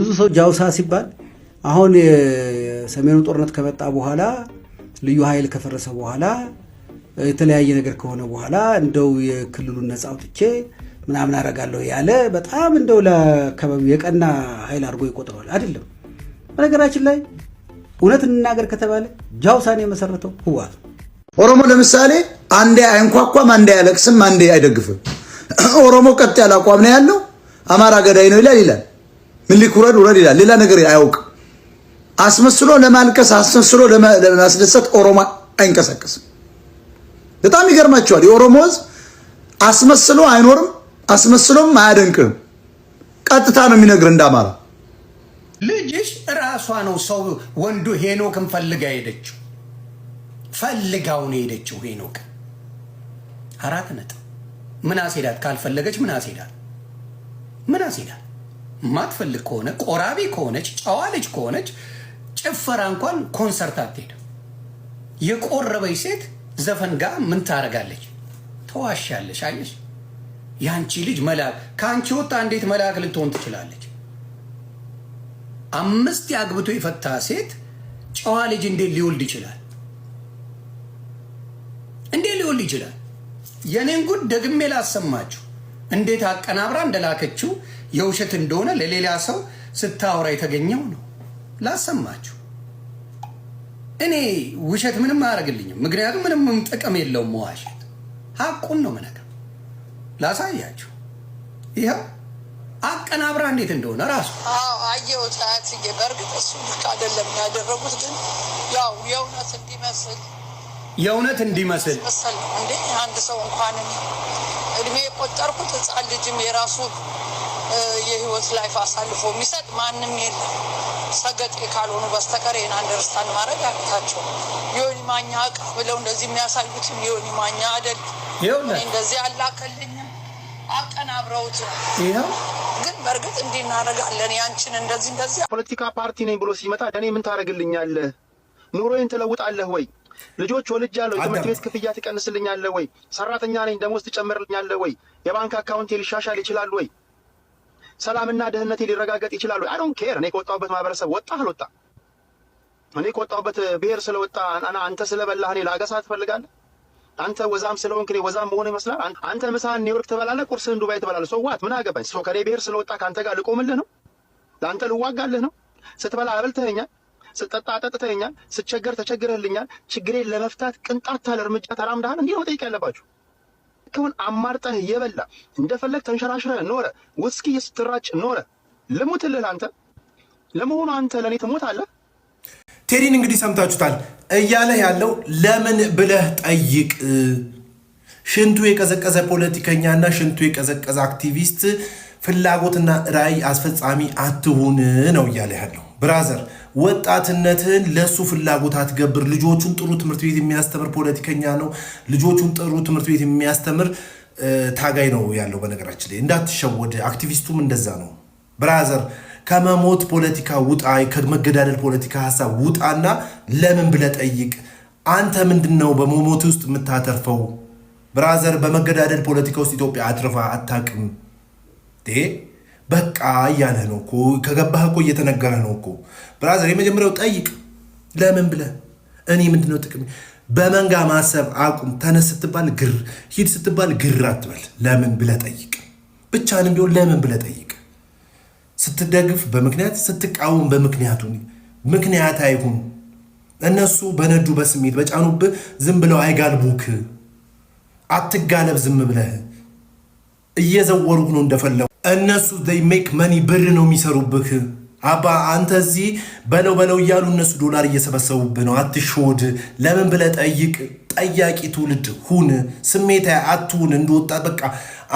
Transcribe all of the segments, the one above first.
ብዙ ሰው ጃውሳ ሲባል አሁን የሰሜኑ ጦርነት ከመጣ በኋላ፣ ልዩ ኃይል ከፈረሰ በኋላ፣ የተለያየ ነገር ከሆነ በኋላ እንደው የክልሉን ነፃ አውጥቼ ምናምን አደርጋለሁ ያለ በጣም እንደው ለአካባቢው የቀና ኃይል አድርጎ ይቆጥረዋል። አይደለም። በነገራችን ላይ እውነት እንናገር ከተባለ ጃውሳን የመሰረተው ህወሓት ነው። ኦሮሞ ለምሳሌ አንዴ አይንኳኳም፣ አንዴ አያለቅስም፣ አንዴ አይደግፍም። ኦሮሞ ቀጥ ያለ አቋም ነው ያለው። አማራ ገዳይ ነው ይላል ይላል። ምኒልክ ውረድ ውረድ ይላል። ሌላ ነገር አያውቅም። አስመስሎ ለማልቀስ፣ አስመስሎ ለማስደሰት ኦሮሞ አይንቀሳቀስም። በጣም ይገርማቸዋል። የኦሮሞ ህዝብ አስመስሎ አይኖርም፣ አስመስሎም አያደንቅም። ቀጥታ ነው የሚነግር እንደ አማራ። ልጅሽ ራሷ ነው ሰው ወንዱ ሄኖክን ፈልጋ ሄደችው፣ ፈልጋው ነው ሄደችው። ሄኖክ 4 ነጥብ። ምን አስሄዳት? ካልፈለገች ምን አስሄዳት? ምን አስሄዳት? ማትፈልግ ከሆነ፣ ቆራቢ ከሆነች፣ ጨዋ ልጅ ከሆነች ጭፈራ እንኳን ኮንሰርት አትሄድም። የቆረበች ሴት ዘፈን ጋር ምን ታደርጋለች? ተዋሻለሽ። አየሽ፣ የአንቺ ልጅ መልአክ ከአንቺ ወጣ እንዴት መልአክ ልትሆን ትችላለች? አምስት አግብቶ የፈታ ሴት ጨዋ ልጅ እንዴት ሊወልድ ይችላል? እንዴት ሊወልድ ይችላል? የኔን ጉድ ደግሜ ላሰማችሁ። እንዴት አቀናብራ እንደላከችው፣ የውሸት እንደሆነ ለሌላ ሰው ስታወራ የተገኘው ነው። ላሰማችሁ። እኔ ውሸት ምንም አያደርግልኝም። ምክንያቱም ምንም ጥቅም የለውም መዋሸት። ሀቁን ነው የምነግረው። ላሳያችሁ። ይኸው አቀናብራ እንዴት እንደሆነ ራሱ። አየሁት አያትዬ። በእርግጥ እሱ ልክ አይደለም ያደረጉት፣ ግን ያው የእውነት እንዲመስል የእውነት እንዲመስል መሰል ነው እንዴ። አንድ ሰው እንኳን እድሜ የቆጠርኩት ህፃን ልጅም የራሱ የህይወት life አሳልፎ የሚሰጥ ማንም የለም ሰገጤ ካልሆኑ በስተቀር። ይህን understand ማድረግ ያቅታቸው ዮኒ ማኛ እቃ ብለው እንደዚህ የሚያሳዩትም ዮኒ ማኛ አይደለም። እኔ እንደዚህ አላከልኝም፣ አቀናብረውት ነው። ይኸው። ግን በእርግጥ እንዲህ እናደርጋለን ያንቺን እንደዚህ እንደዚህ ፖለቲካ ፓርቲ ነኝ ብሎ ሲመጣ ለእኔ ምን ታደርግልኛለህ? ኑሮዬን ትለውጣለህ ወይ? ልጆች ወልጃለሁ፣ የትምህርት ቤት ክፍያ ትቀንስልኛለህ ወይ? ሰራተኛ ነኝ፣ ደሞዝ ትጨምርልኛለህ ወይ? የባንክ አካውንቴ ሊሻሻል ይችላል ወይ? ሰላምና ደህንነቴ ሊረጋገጥ ይችላል ወይ? I don't care። እኔ ከወጣሁበት ማህበረሰብ ወጣ አልወጣ፣ እኔ ከወጣሁበት ብሔር ስለወጣ አንተ ስለበላህ እኔ ላገሳ ትፈልጋለህ? አንተ ወዛም ስለሆንክ እኔ ወዛም መሆን ይመስላል? አንተ ምሳህን ኒውዮርክ ትበላለህ፣ ቁርስህን ዱባይ ትበላለህ። So what? ምን አገባኝ? So ከኔ ብሔር ስለወጣ ከአንተ ጋር ልቆምልህ ነው? ለአንተ ልዋጋልህ ነው? ስትበላ አበልተኸኛል፣ ስትጠጣ አጠጥተኸኛል፣ ስቸገር ተቸግረህልኛል። ችግሬን ለመፍታት ቅንጣት ታህል እርምጃ ተራምደሃል? እንዲህ ነው መጠየቅ ያለባችሁ። ከሆን አማርጠህ እየበላ እንደፈለግ ተንሸራሽረህ ኖረ፣ ውስኪ ስትራጭ ኖረ። ልሙትልህ ለአንተ? ለመሆኑ አንተ ለእኔ ትሞታለህ? ቴዲን እንግዲህ ሰምታችሁታል። እያለ ያለው ለምን ብለህ ጠይቅ። ሽንቱ የቀዘቀዘ ፖለቲከኛና ሽንቱ የቀዘቀዘ አክቲቪስት ፍላጎትና ራዕይ አስፈጻሚ አትሁን ነው እያለ ያለው። Brother፣ ወጣትነትህን ለሱ ፍላጎት አትገብር። ልጆቹን ጥሩ ትምህርት ቤት የሚያስተምር ፖለቲከኛ ነው። ልጆቹን ጥሩ ትምህርት ቤት የሚያስተምር ታጋይ ነው ያለው። በነገራችን ላይ እንዳትሸወድ፣ አክቲቪስቱም እንደዛ ነው። Brother፣ ከመሞት ፖለቲካ ውጣ፣ ከመገዳደል ፖለቲካ ሀሳብ ውጣና ለምን ብለህ ጠይቅ። አንተ ምንድን ነው በመሞት ውስጥ የምታተርፈው? Brother፣ በመገዳደል ፖለቲካ ውስጥ ኢትዮጵያ አትርፋ አታውቅም። በቃ እያለህ ነው እኮ፣ ከገባህ እኮ እየተነገረህ ነው እኮ brother። የመጀመሪያው ጠይቅ፣ ለምን ብለህ፣ እኔ ምንድነው ጥቅም? በመንጋ ማሰብ አቁም። ተነስ ስትባል ግር፣ ሂድ ስትባል ግር አትበል። ለምን ብለህ ጠይቅ። ብቻህንም ቢሆን ለምን ብለህ ጠይቅ። ስትደግፍ በምክንያት፣ ስትቃወም በምክንያቱ፣ ምክንያት አይሁን። እነሱ በነዱ በስሜት በጫኑብህ ዝም ብለው አይጋልቡክ። አትጋለብ ዝም ብለህ፣ እየዘወሩህ ነው እንደፈለጉ። እነሱ make money፣ ብር ነው የሚሰሩብህ። አባ አንተ እዚህ በለው በለው እያሉ እነሱ ዶላር እየሰበሰቡብህ ነው። አትሸወድ። ለምን ብለህ ጠይቅ። ጠያቂ ትውልድ ሁን። ስሜታዊ አትሁን። እንደወጣ በቃ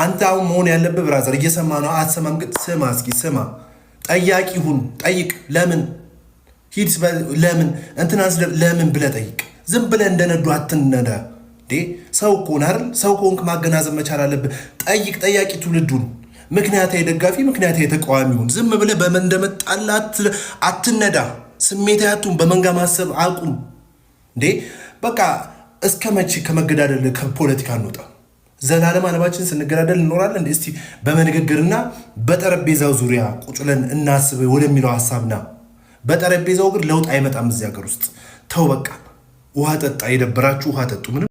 አንተ አሁን መሆን ያለብህ brother፣ እየሰማ ነው አትሰማም? ግን ስማ፣ እስኪ ስማ። ጠያቂ ሁን። ጠይቅ። ለምን ሂድ፣ ለምን እንትና፣ ለምን ብለህ ጠይቅ። ዝም ብለህ እንደነዱ አትነዳ። ሰው እኮ ነህ አይደል? ሰው ከሆንክ ማገናዘብ መቻል አለብህ። ጠይቅ። ጠያቂ ትውልዱን፣ ምክንያታዊ ደጋፊ፣ ምክንያታዊ ተቃዋሚውን። ዝም ብለህ በምን እንደመጣልህ አትነዳ። ስሜታዊ አትሁን። በመንጋ ማሰብ አቁም። እንዴ በቃ እስከ መቼ ከመገዳደል ከፖለቲካ እንወጣ? ዘላለም አለማችን ስንገዳደል እንኖራለን። እስቲ በንግግርና በጠረጴዛው ዙሪያ ቁጭ ብለን እናስብ ወደሚለው ሀሳብ ና። በጠረጴዛው ግን ለውጥ አይመጣም እዚህ ሀገር ውስጥ። ተው በቃ፣ ውሃ ጠጣ። የደበራችሁ ውሃ ጠጡ። ምንም